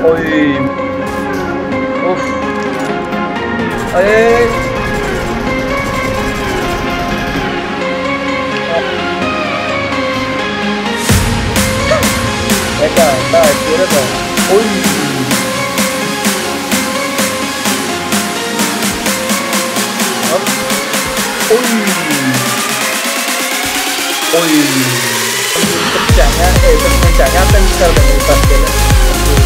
Oý. Of. Ay. Eka, tak, ýere Oý. Hop. Oý. Oý. Türkçäňe, e, türkmençäňe ýatdan çykardyň başgele.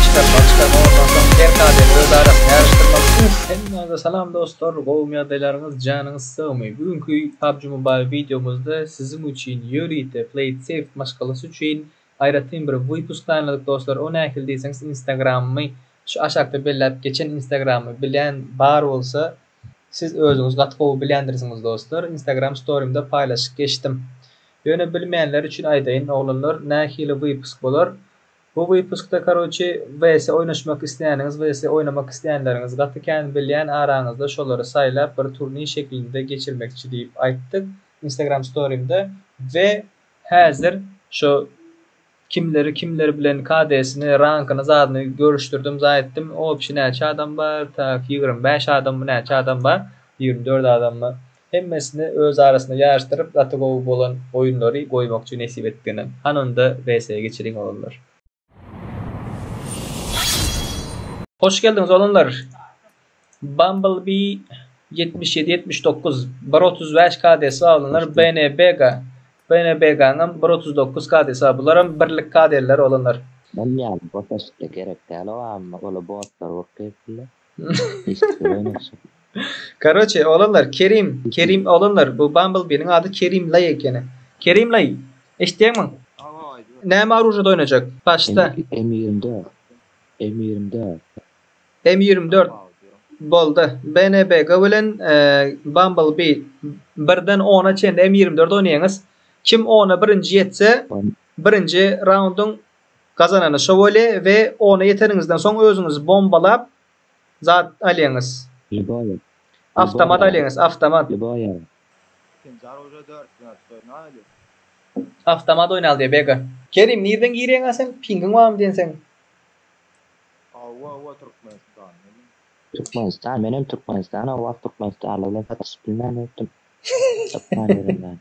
Çykarma, çykarma, ondan soň her kadeni öz arasynda ýaryşdyrmak. Uf. Hemmäňize salam dostlar, gowumy ýagdaýlaryňyz, janyňyz sagmy? Bu günki PUBG Mobile wideomyzda siziň üçin ýörite Play It Safe maşgalasy üçin aýratyn bir wypusk taýynladyk dostlar. O nähili diýseňiz Instagramymy şu aşakda belläp geçen Instagramy bilýän bar bolsa Siz özüňiz gaty gowy bilýändirsiňiz dostlar, instagram storymda paýlaşyp geçdim. Ýöne bilmeýänler üçin aýdaýyn oglanlar nähili wypusk bolar. Bu wypuskda karoçi vs oýnaşmak isleýäniňiz vs oýnamak isleýänleriňiz gaty kän bilýän araňyzda şolary saýlap bir turnir şeklinde geçirmekçi diýip aýtdyk instagram storymda we häzir şo Kimleri kimler bilen KD-sini, rankyny zadyny görüşdirdim zat etdim. Obşi näçe adam bar? Tak 25 adammy näçe adam bar? 24 adammy? Hemmesini öz arasynda ýaryşdyryp gaty gowy bolan oýunlary goýmakçy nesip etdigine. Hany onda VS-e geçeliň oglanlar. Hoş geldiňiz oglanlar. Bumblebee 77 79 bir 35 KD-si bar oglanlar. BNBG BNBG-nyňam bir 39 KD-si bar. Bularam birlik KD-ler oglanlar. Men ýaly bota şitde gerek däl o amma ola botlar bolup gezsinler. Işsiz oýnaşyp. Karoçe oglanlar Kerim Kerim oglanlar bu Bumblebee-niň ady Kerim Laý ekeni. Kerim Laý eşitýäňmi? Näme oružada oýnajak? Başda. M 24. M 24. M 24 boldy. BNBG bilen Bumblebee birden ona çenli M 24 oýnaýaňyz. Kim ona birinji ýetse, birinji raundyň gazanany şo bolýa we ona ýeteniňizden soň özüňizi bombalap zat alýaňyz. Lýuboý. Awtomat alýaňyz, awtomat. Lýuboý. Ikinji oruža dört oýnaly. Awtomat oýnaly diýýär Bega. Kerim nirden girýäňa sen? Pingiň barmy diýen seň? Hawa hawa Türkmenistan menem. Türkmenistan menem Türkmenistan o wagt Türkmenistanly bilen sataşyp bilmän ýördim. Tapman ýörenler.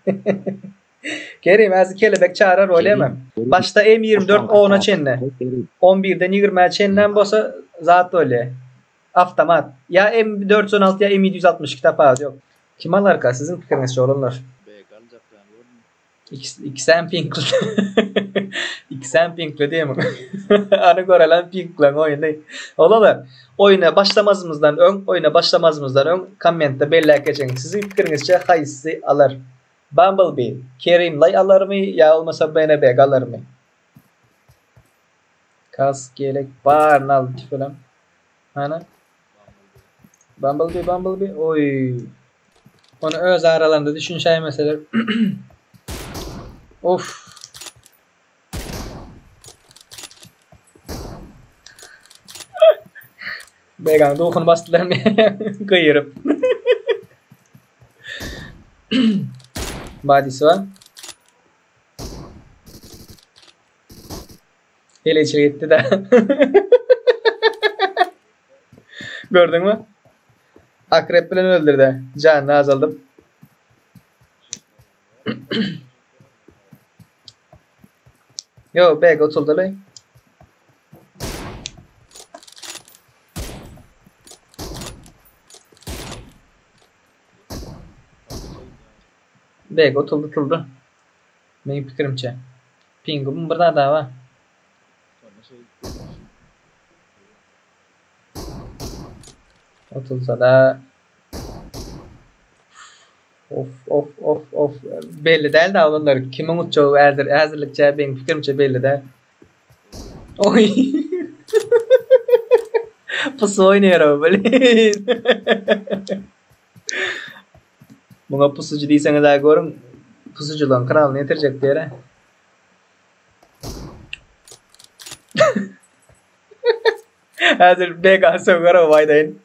Kerim häzir kelebek çarar bolýamy? Başda M 24 ona çenli. On birden ýigrimä çenlem bolsa zat bolýa. Awtomat. Ýa M 416 ýa M 762 tapawudy ýok. Kim alarka siziň pikiriňizçe oglanlar? Beg aljak ýaly görünýär. Ikisem pinkli. Ikisem pinkli diýme. Ana görelen pinkleň oýny. Ola-da, oýna başlamazymyzdan öň, oýna başlamazymyzdan öň kommentde belläp geçiň. Siziň pikiriňizçe haýsysy alar? Bumblebee, Kerim Laý alarmy ýa bolmasa BNBG alarmy? Kask, ýelek baryny aldy tüfelem. Ana. Bumblebee, Bumblebee, oý. Ony öz aralarynda düşünişäýmeseler. Of. Began duhuny basdylar gyýyryp. Badisi bar. Heleýçilik etdi-dä. Gördüňmi? Akrep bilen öldürdi. Janyny azaldyp. Yo, beg otuldy. Beg otuldy, tuldy. Meň pikirimçe. Pingim bir zat bar. Otulsa-da Of of of of belli däl da olanlar kimiň utjagy häzir häzirlikçe meň pikirimçe belli däl. Oý. Pusy oýnaýar o blin. Muňa pusujy diýseňiz-ä görüň, pusujylaryň kralyny getirjek diýer-ä. Häzir Bega söger o aýdaýyn.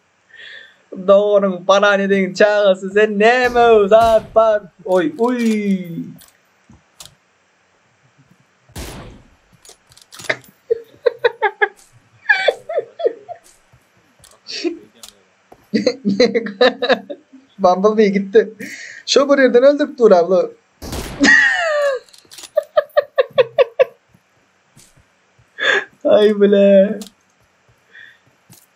Doganyň palan ediň çagasy sen näme zat bar. Oý uý. Bumblebee gitdi. Şo bir ýerden öldürip dur abla. Ay bile.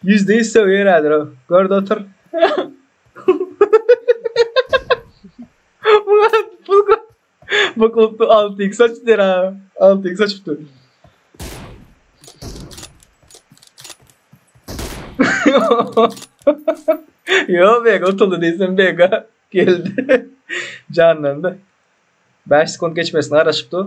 %100 sögýär häzir o. Gör-de otur. Bu klubda 6x açypdyr ha. 6x açypdyr. Yo Bega otuldy diýsem Bega geldi. Janlandy. 5 sekund geçmesine garaşyp dur.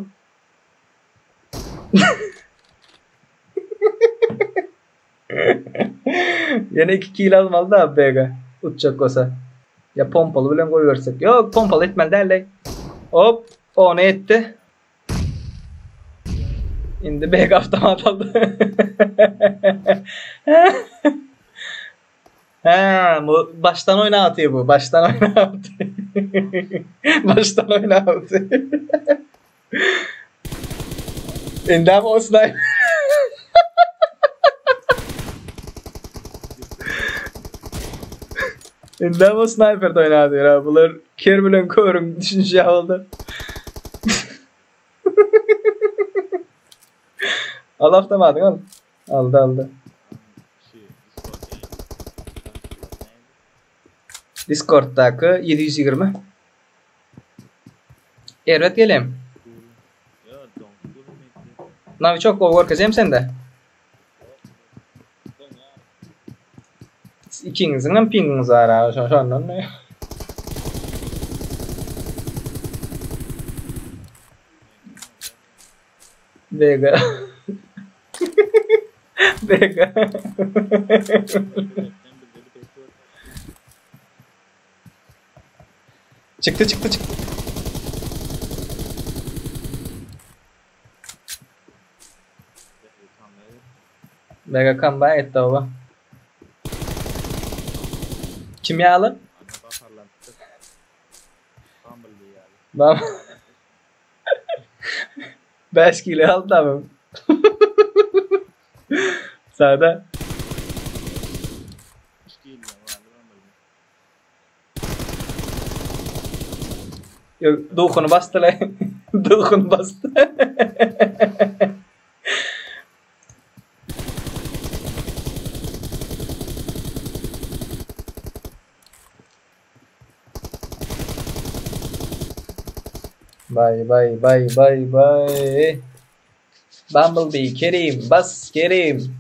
Ýene 2 kill almaly da Bega. Utjak bolsa. Ya pompaly bilen goýbersek. Ýok, pompaly etmeli däl. Hop, ony etdi. Indi Bega avtomat aldy. Hä, bu başdan oýnaty bu, başdan oýnaty. Başdan oýnaty. Indem o sniper. Indem o sniper de oynardı ya. Bular ker bilen körün düşünce oldu. Al avtomatyny al. Aldy aldy. Discord'daky 720. Erbet gelem. Naviçok gowy görkezem sende. Ikiňiziň hem pingiňiz bar ha, şondan. Bega. Bega. Çykdy çykdy çykdy. Mega comeback etdi oba. Kim ýaly? Bam. 5 kilo aldy tamam. Sada. Yok, duhuny basdy le. Duhuny basdy. Bay bay bay bay bay. Bumblebee, Kerim, bas Kerim.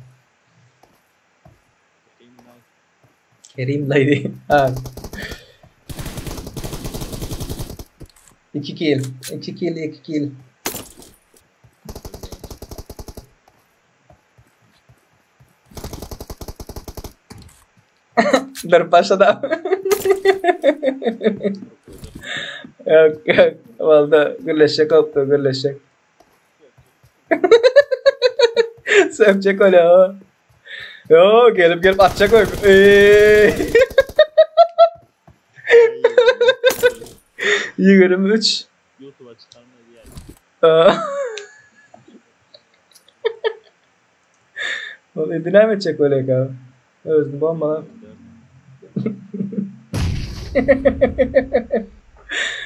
Kerim dayı. Ha. 2 kill. 2 kill, 2 kill. Dur başladı. Yok yok. Valda gürleşecek koptu gürleşecek. Sökecek öyle o. Yo gelip gelip atacak o. 23. YouTube'a çıkarmaya diğer. Vallahi dinam edecek öyle abi. Özünü bombalar.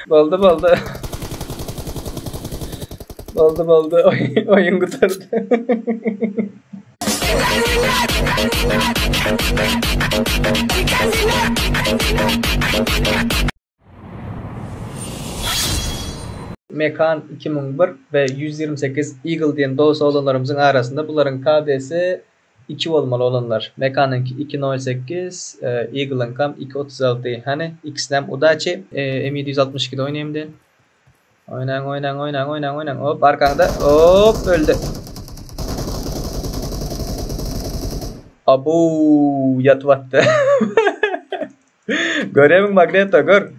Boldy boldy. Boldy boldy. Oyun gutardy. Mekan 2001 we 128 Eagle diýen dos oglanlarymyzyň arasynda bularyň KD-si 2 bolmaly olanlar. Mekanyňky 2.08, Eagle'yňkam 2.36. Hany ikisinem udaçi. M762-de oýnaýyn diýen. Oýnaň, oýnaň, oýnaň, oýnaň, oýnaň. Hop, arkaňda. Hop, öldi. Abu, ýatyp atdy. Görýärmiň Magneto, gör.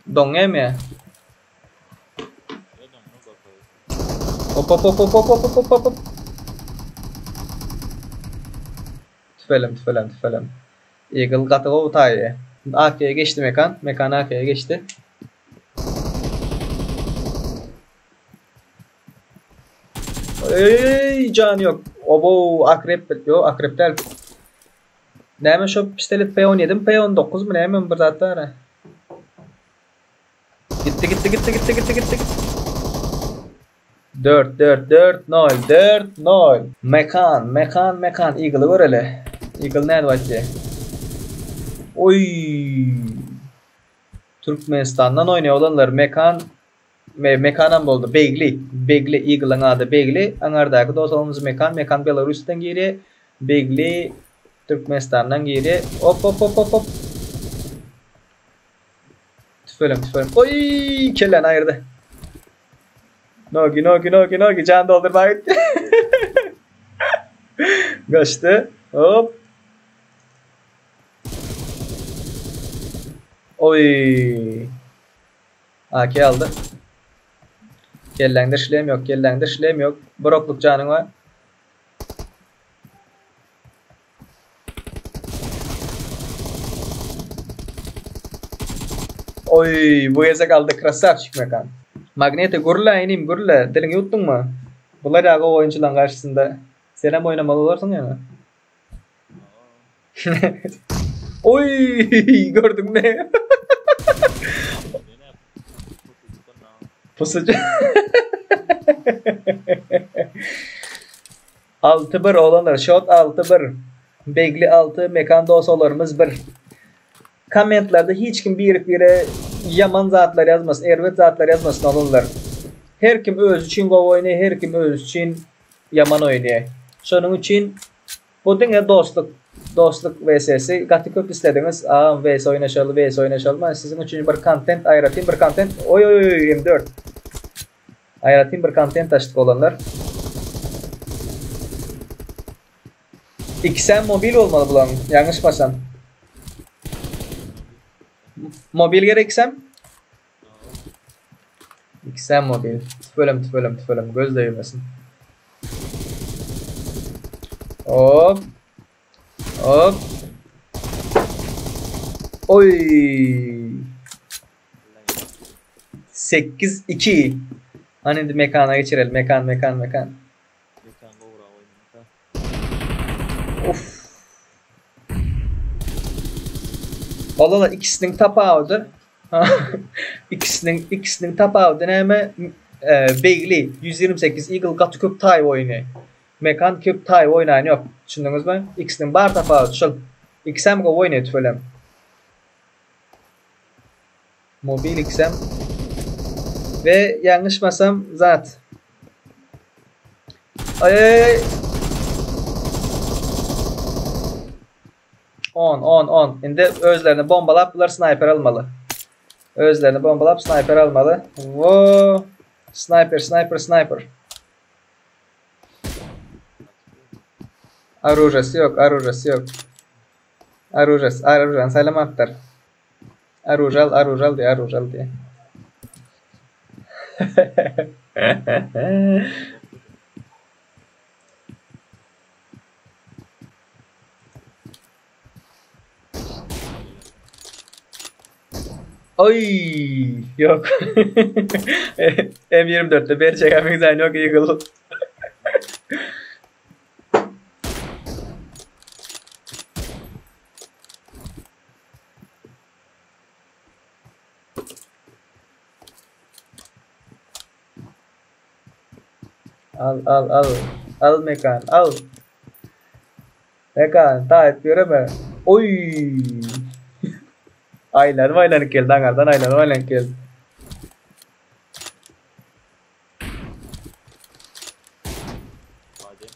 Doňýarmy ýa? Hop hop hop hop hop hop hop hop. Tüfelem tüfelem tüfelem. Eagle gaty gowy taýy. AK-ýe geçdi Mekan. Mekan AK-ýe geçdi. Eý, jany ýok. Obo, akrep, ýok, akrep däl. Näme şo pistolet P17 mi P19 mi näme bir zat bar. Gitti gitti gitti gitti gitti gitti. 4 4 4 0 4 0. Mekan mekan mekan Eagle'ı göreli. Eagle näde aýtdy? Oy. Türkmenistandan oýnaýan olanlar Mekan Me Mekanam boldy. Begli. Begli Eagle'yň ady Begli. Aňardaky dostumyz Mekan. Mekan Belarusdan girýär. Begli Türkmenistandan girýär. Hop hop hop hop hop. Tüfelem tüfelem. Oy kelläni aýyrdy. Nogi nogi nogi nogi jan doldurmaga gitdi. Gaçdy. Hop. Oy. AK aldy. Kelläňde şlem ýok, kelläňde şlem ýok. Bir okluk janyň bar. Oy, bu gezek aldy krasavçik mekan. Magnete gürle inim gürle. Diliňi ýutduňmy? Bular ýaly gowy oýunçylaryň garşysynda senem oýnamaly bolarsyň ýöne. Oy, gördüňmi? Pusucu. 6-1 olanlar, şot 6-1. Begli 6, Mekan dosalarymyz 1. Kommentlerde hiç kim birek bire ýaman zatlar ýazmasyn, erbet zatlar ýazmasyn olanlar. Her kim öz üçin gowy oýnaýar, her kim öz üçin ýaman oýnaýar. Şonuň üçin Bu diňe dostluk dostluk vs-si. Gaty köp islediňiz. Agam vs oýnaşaly, vs oýnaşaly. Men siziň üçin bir kontent aýratyn bir kontent. Oý oý oý M4. Aýratyn bir kontent açdyk olanlar. Ikisem mobil bolmaly bularyň. Ýalňyşmasam. Mobil gerek ikisem? Ikisem mobil. Tüfelem tüfelem tüfelem göz degmesin. Hop. Hop. Oy. 8-2. Hani indi mekana geçirelim. Mekan mekan mekan. Mekan gowrak oýnamasa. Of. Ola ikisiniň tapawudy. ikisiniň ikisiniň tapawudy näme? E, Begli 128 Eagle gaty köp taý oýny. Mekan köp taý oýnaýan ýok. Düşündiňizmi? Ikisiniň bar tapawudy şol. Ikisem gowy oýnaýar tüweleme. Mobil ikisem. Ve ýalňyşmasam zat. Ay ay ay. 10 10 10. Indi özlerini bombalap bular sniper almaly. Özlerini bombalap sniper almaly. Wo. Sniper sniper sniper. Orujasy ýok, orujasy ýok. Orujas, orujany saýlamapdyr. Orujal, orujal diýe, orujal diýe. Oy, yok. M24'te bir çeken bir yok Eagle. Al al al. Al mekan al. Mekan taýyp ýöreme. Oý. Aýlanyp aýlanyp geldi aňardan aýlanyp aýlanyp geldi. Hadi.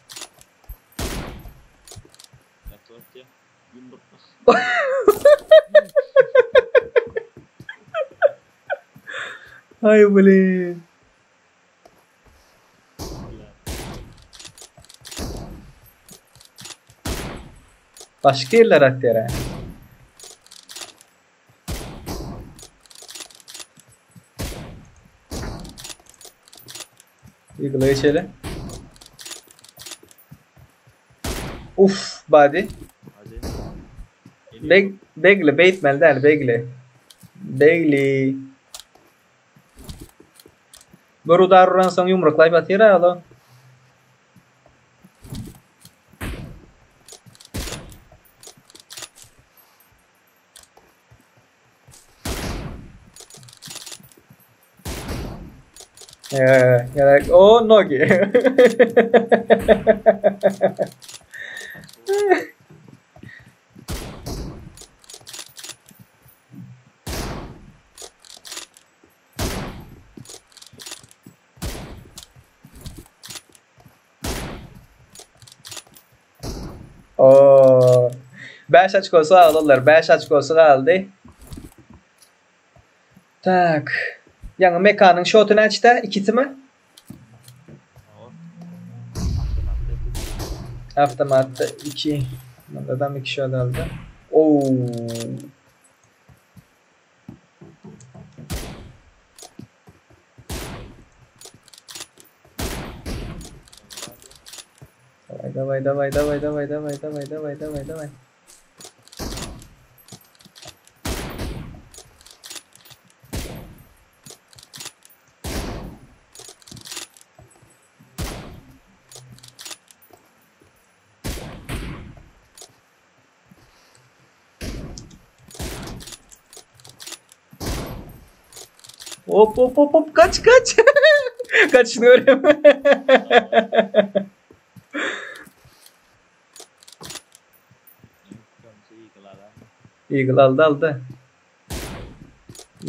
Network diye. Yumruk. Aý blin. Başga ýerler atýar ha. Eagle'a geçelim. Uf, body. Hadi. Beg, Begli, beýtmeli däl, Begli. Begli. Bir udar uran soň ýumruklaýyp atyr alo. Gerek. O nogi. Oo. 5 açkosy galdylar. 5 açkosy galdy. Tak. Ýaňy mekanyň şoty näçde? Ikisimi? Avtomatda 2. Adam 2 şot aldy. Oo. Dawaj, dawaj, dawaj, dawaj, dawaj, dawaj, dawaj, dawaj, dawaj. Hop hop hop hop kaç kaç. Kaçını öyle Eagle aldy aldy.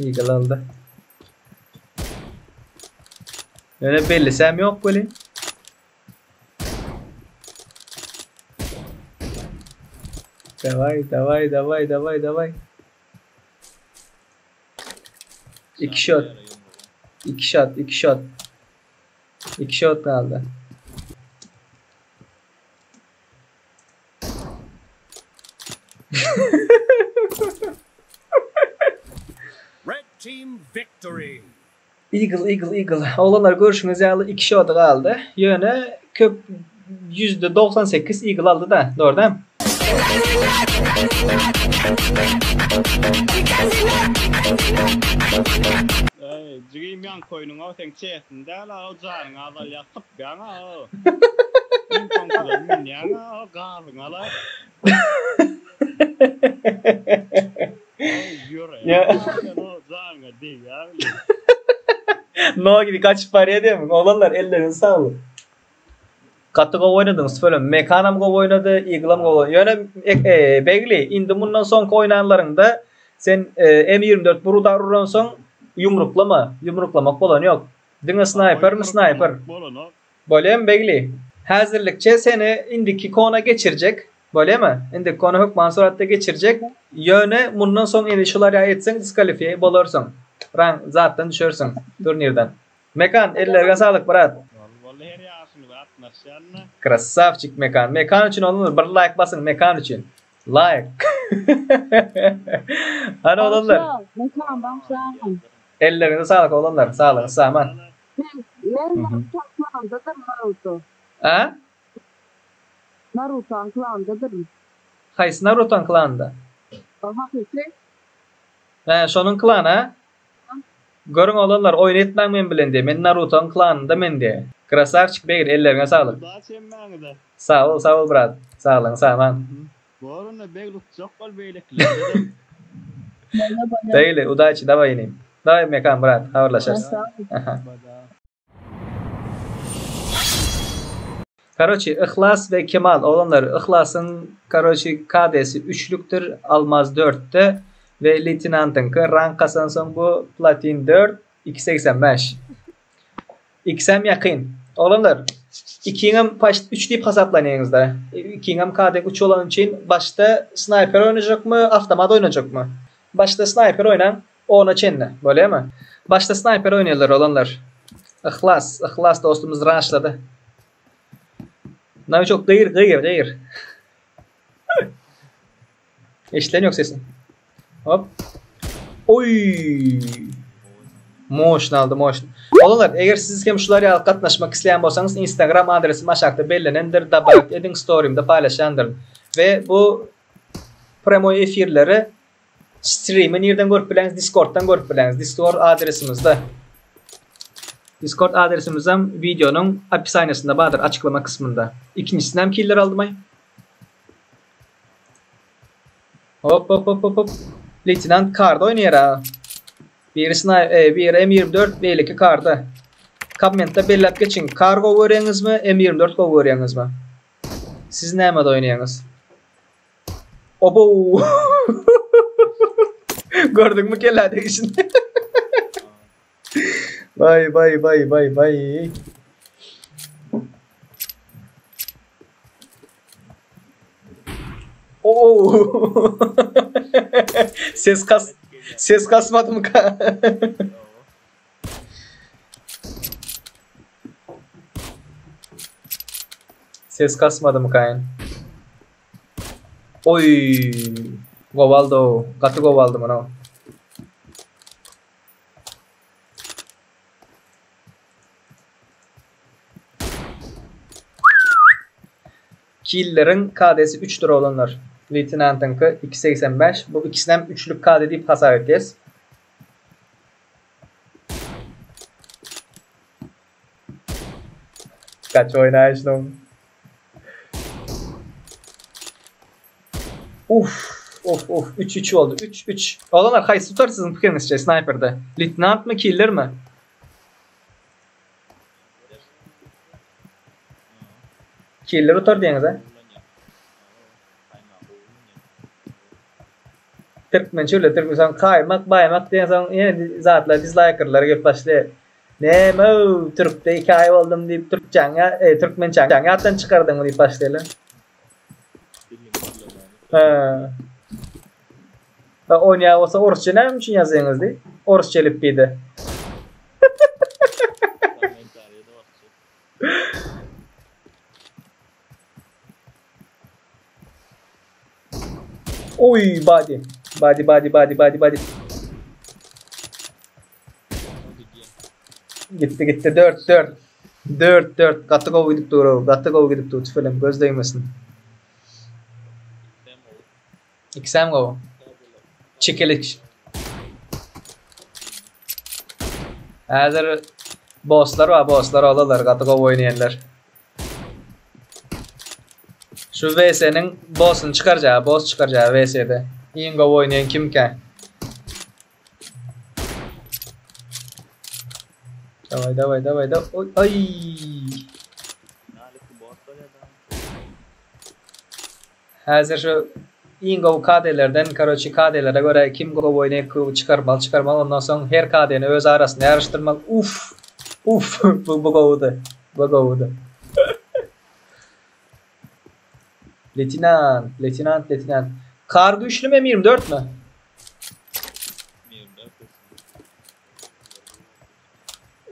Eagle aldy. Ýöne bellisem ýok welin. Daway daway daway daway daway. 2 shot. 2 shot, 2 shot. 2 shot galdy. Red team victory. Eagle, Eagle, Eagle. Oglanlar görşüňiz ýaly 2 şody galdy. Ýöne köp %98 Eagle aldy da, dogry dämi? Eý, jigim ýaňky oýnuň-ow seň çesini däl-a, o janyňy azalýar, sypýaň-a-ow. Iň soňkudan münýäň-a, gazyňy alaý. Eý, ýöreýäň-a sen o, janyňa degýär bile. Nogi gaçyp barýar diýýämiň. Oglanlar elleriňize saglyk. Gaty gowy oýnadyňyz tüweleme. Mekanam gowy oýnady, Eagleam gowy oýnady. Ýöne Begli, indi mundan soňky oýnanlaryňda sen M 24 bir udar uransoň ýumruklama, ýumruklamak bolany ýok. Diňe snaýpermi snaýper. Bolýamy Begli? Häzirlikçe seni indiki kona geçirjek. Bolýamy? Indiki kona hökman suratda geçirjek. Ýöne mundan soň indi şular ýaly etseň diskalifiýe bolarsyň. Rang zatdan düşersiň turnirden. Mekan elleriňe saglyk brat. Boldy boldy her ýaşyňyza gatnaşýan-da. Krassawçik Mekan. Mekan üçin olanlar bir laýk basyň Mekan üçin. Laýk. Hany olanlar. Mekan bagşy. Elleriňize saglyk oglanlar. Saglygyňyz saman. Men Naruto klandadyr Naruto. A? Narutoň klandadyr. Haýsy Narutoň klanynda? Hakyky. Hä, şonuň klany a? Görüň oglanlar oýun etmäň men bilen diýe men Narutoň klanynda men diýe. Krasawçik begir elleriňe saglyk. Udaç hemmäňize. Sag bol sag bol brat. Saglygyň saman. Bor onda begli utjak bol beýlekilerdenem. Begli udaçi daway inim. Daway Mekan brat habarlaşarys. Karoçi Yhlas we Kemal oglanlar Yhlasyň karoçi KD-si üçlükdir Almaz dörtde we Leýtenantyňky rank kasansoň bu platin dört iki 85 ikisem ýakyn oglanlar ikiňem paşt üç diýip hasaplanýaňyzda ikiňem KD üç bolany üçin başda snaýper oýnajakmy awtomat oýnajakmy başda snaýper oýnaň Ona çenli, bolýamy? Başda snaýper oýnaýarlar oglanlar. Yhlas, Yhlas dostumyz raşlady. Nowiçok gyr, gyr, gyr. Eşidilen ýok sesi. Hop. Oý! Moşny aldy, moşny. Oglanlar, eger siz hem şular ýaly gatnaşmak isleýän bolsaňyz, Instagram adresim aşakda bellenendir, dobawit ediň, storimde paýlaşýandyryn. We bu premoý efirleri Streamy nirden görüp bileňiz? Discorddan görüp bileňiz. Discord adresimizde. Discord adresimizem wideonyň opisaniýasynda bardyr, açyklama kysmynda. Ikinjisini hem killer aldymaý. Hop hop hop hop hop. Leytenant karda oýnaýar ha. Biri sniper, e, biri M24, beýleki karda. Kommentde belläp geçiň. Kar gowy görýäňizmi, M24 gowy görýäňizmi? Siz nämede oýnaýaňyz? Obow! Gördüňmi kellä degişini? Vay vay vay vay vay. Oo. Ses kas ses kasmadı mı ka? Ses kasmadı mı kayın? Oy. Govaldo. Gaty govaldy muny. Killeriň KD-si 3-dür oglanlar. Leýtenantyňky 2.85. Bu ikisinem üçlük KD diýip hasap etýäs. Gaç oýnaýşynyň. Uf, uf, uf, 3-3 boldy. 3-3. Oglanlar haýsy tutar siziň pikiriňizçe snayperde? Leýtenantmy, killermi? Killer utar diýeňiz a? Türkmençe bile türkmen kaýmak baýmak diýen soň ýene zatlar dizlaýkerler gelip başlaýar. Näme türkde iki aý boldum diýip türkçäňi e, türkmençäňi ýatdan çykardyňmy diýip başlaýarlar. Hä. Oýnaýan bolsa orsça näme üçin ýazýaňyz diý. Orsça elipbiýde. Oy body. Body body body body body. Gitti gitti 4 4. 4 4 gaty gowy gidip dur gaty gowy gidip dur tüfelem göz degmesin. Ikisem gowy. Çekelik. Häzir bosslar bar, bosslar olalar gaty gowy oýnaýanlar. Şu VS-niň bossuny çykarjagy, boss çykarjagy VS-de. Iň gowy oýnaýan kimkä? Daway, daway, daway, daway. Oy, ay. Häzir şu iň gowy KD-lerden, karoçi KD-lere görä kim gowy oýnaýar köw çykarmaly çykarmaly ondan soň her KD-ni öz arasynda ýaryşdyrmaly. Uf! Uf! Bu bu gowudy. Bu gowudy. Leýtenant, leýtenant, leýtenant. Kar güýçlümi M24 mi?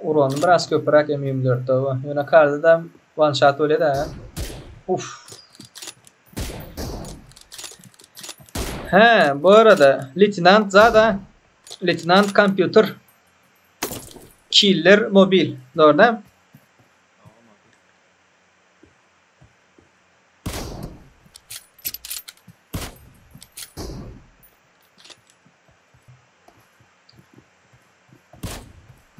Urany biraz köpüräk M24-de bu. Ýöne karda da one shot bolýar da. Uf. He, bu arada Lieutenant zada Lieutenant kompýuter Killer mobil. Dogry däl?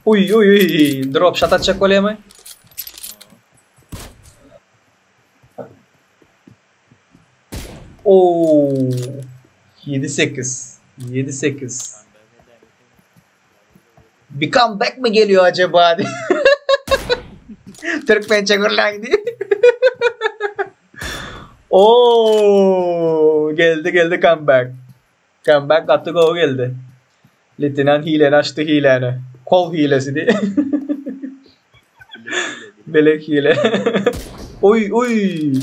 Uý uý uý drop shot atjak bolýamy? Oo. 7 8 7 8 Bir comeback mi geliyor acaba? Türkmençe gürläň diýip. Oo, geldi geldi comeback. Comeback gaty gowy geldi. Litenant hileni açdy hileni. Kol hilesi diýip. Bilek hile. Oý oý.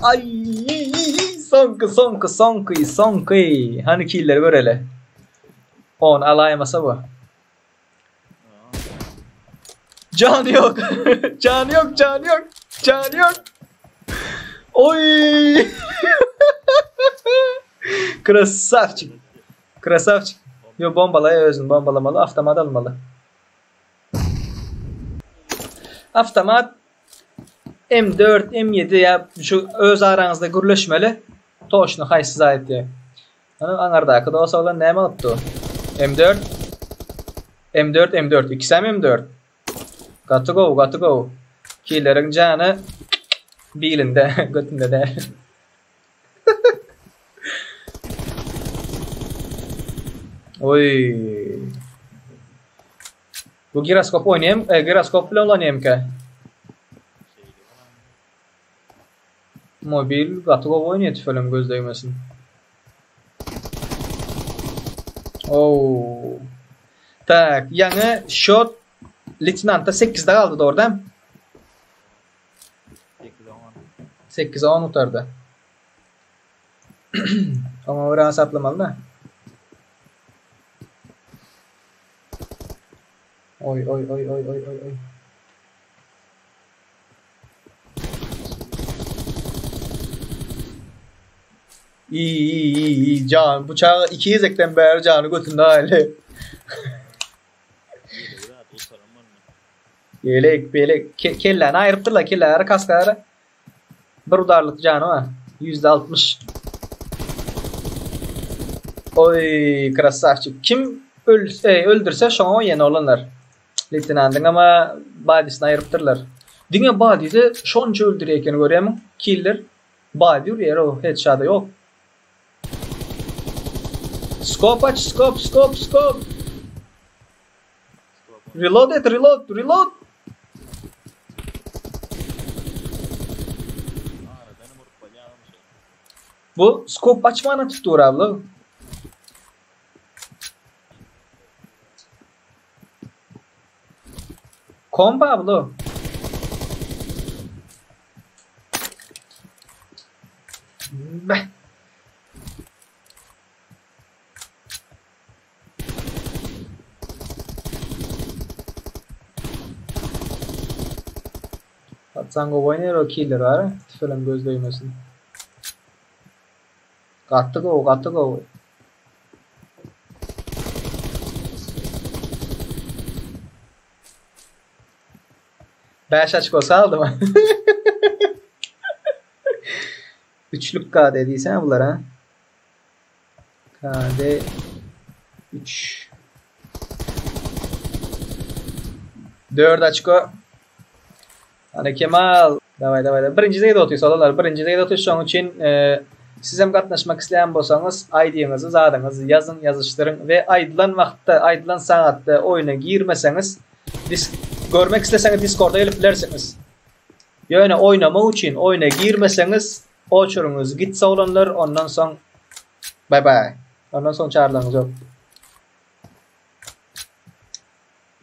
Ay soňky soňky soňky soňky. Hany killeri göreli. On alaýmasa bu. Can yok. Can yok, can yok. Can yok. Oy. Krasavçik. Krasavçik. Yo bombalay özün bombalamaly, avtomat almaly. Avtomat M4, M7 ya şu öz araňyzda gürleşmeli. Toşny haýsy zat diýe. Ana aňardaky dost oglan näme alypdy? M4 M4 M4 ikisem M4. Gaty gowy, gaty gowy. Killeriň jany bilinde, götünde däl. Oý. Bu giroskop oýnaýam, e, giroskop bilen ulanýamka. Mobil gaty gowy oýnaýar tüfelem göz degmesin. Oo. Tak, ýaňy şot Leytenantda 8-de galdy dogry dämi? 8-e 10 gutardy. Oňa görä hasaplamaly da. Oý oý oý oý oý oý oý. İyi iyi iyi iyi can bıçağı iki gezekden bäri jany götünde aýly. Ýelek belek ke, kelläni aýrypdyrlar kelläri kaskary. Bir udarlyk jany bar. %60. Oý krasavçik. Kim öl, e, öldürse şoňa ýene olanlar. Leýtenantyň ama badisini aýrypdyrlar. Diňe badide şonça öldürýär eken görýämiň? Killer badi urýar o headshot-a ýok. Skop aç skop skop skop. Reload et reload reload. Bu skop açmana tutdur abla. Kom Pablo. Beh. Patsan gowy oýnaýar o killer bar. Tüfelem göz degmesin. Gaty gowy, gaty gowy. Bäş açko saldym. Üçlük KD diýsene bular ha. KD 3 4 açko. Ana Kemal. Daway daway. Birinji zeýde otyr solarlar. Birinji zeýde otyr. Şonuň üçin e, siz hem gatnaşmak isleýän bolsaňyz, ID-ňizi, zadyňyzy ýazyň, ýazyşdyryň we aýdylan wagtda, aýdylan sagatda oýuna girmeseňiz, disk görmek isleseňiz Discorda gelip bilersiňiz. Ýöne oýnamak üçin oýuna girmeseňiz, oçuryňyz gitse oglanlar, ondan soň bye bye. Ondan soň çarylaryňyz ýok.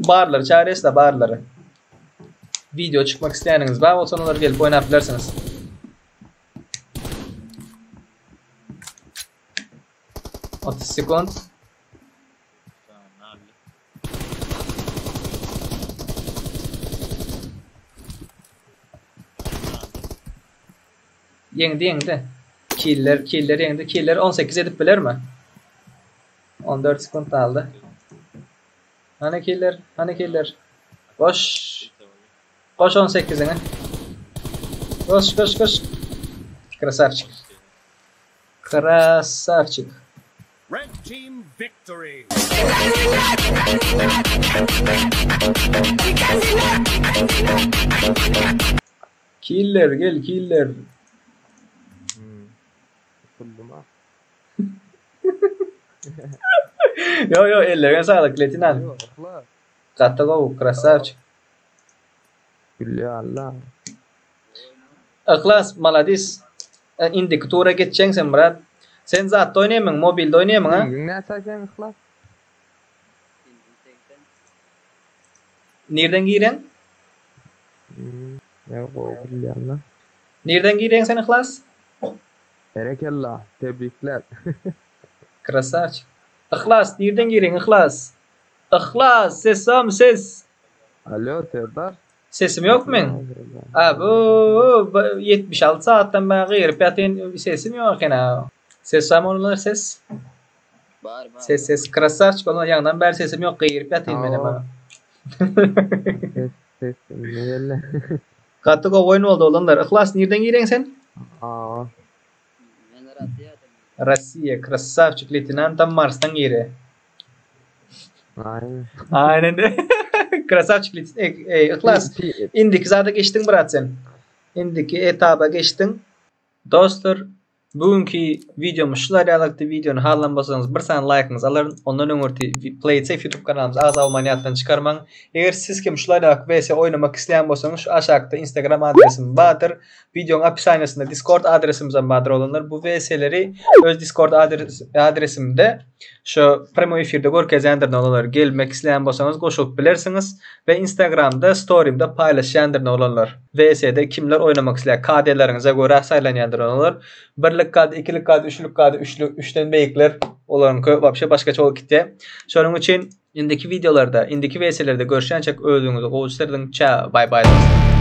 Barlary çaresda barlary. Video çykmak isleýäniňiz bar bolsa olar gelip oýnap bilersiňiz. 30 sekund. Ýeňdi ýeňdi. Killer killer ýeňdi. Killer 18 edip bilermi? 14 sekund galdy. Hany killer, hany killer. Goş. Goş 18-iňi. Goş, goş, goş. Krasavçik. Krasavçik. Red team victory. Killer gel killer. Hmm. Tutuldum ha. Yo yo ellerine sağlık Letinan. Yok la. Gaty gowy krasavçik. Gülýär Allah. Yhlas maladis. E, Indiki tura geçjeň sen brat. Sen zatda oýnaýmyň, mobilde oýnaýmyň ha? Pingiň näçe sen Yhlas? Nirden giren? Hmm. Ya gowy gülýär Allah. Nirden giren sen Yhlas? Berekella, tebrikler. Krasavçik. Yhlas nirden giren Yhlas? Yhlas ses barmy ses? Alo Serdar. Sesim ýok meň? A bu 76 sagatdan bäri gygyryp ýatyn sesim ýok eken a. Ses barmy olar ses? Bar bar. Ses ses krasavçik olar ýaňdan bäri sesim ýok gygyryp ýatyn menem a. Ses ses ne geldi? Gaty gowy oýun boldy oglanlar. Yhlas nirden gireň sen? Aa. Men Rossiýadan. Rossiýa krasavçik leýtenantam Marsdan gire. Aynen. Aynen. Krasavçik leýten ey Yhlas indiki zada geçdiň brat sen. Indiki etaba geçdiň. Dostlar. Bugünki wideomyz şular ýalykdy. Wideony halan bolsaňyz bir sany laýkyňyzy alaryn. Ondan öňürti Play It Safe YouTube kanalymyza agza bolmany ýatdan çykarmaň. Eger siz hem şular ýalyk VS oýnamak isleýän bolsaňyz şu aşakda Instagram adresim bardyr. Wideoň opisaniýasynda Discord adresimizem bardyr oglanlar. Bu VS-leri öz Discord adres adresimde şu premo efirde görkezýändirin oglanlar. Gelmek isleýän bolsaňyz goşulyp bilersiňiz we Instagramda storimde paýlaşýandyryn oglanlar. VS-de kimler oýnamak isleýär KD-leriňize görä saýlanýandyr olar. Birlik KD, ikilik KD, üçlük KD, üçlü, üçden beýikler olaryňky wapşe başgaça bolup gitýär. Şonuň üçin indiki wideolarda, indiki VS-lerde görüşýänçäk özüňizi gowy serediň. Çao, bay bay dostlar.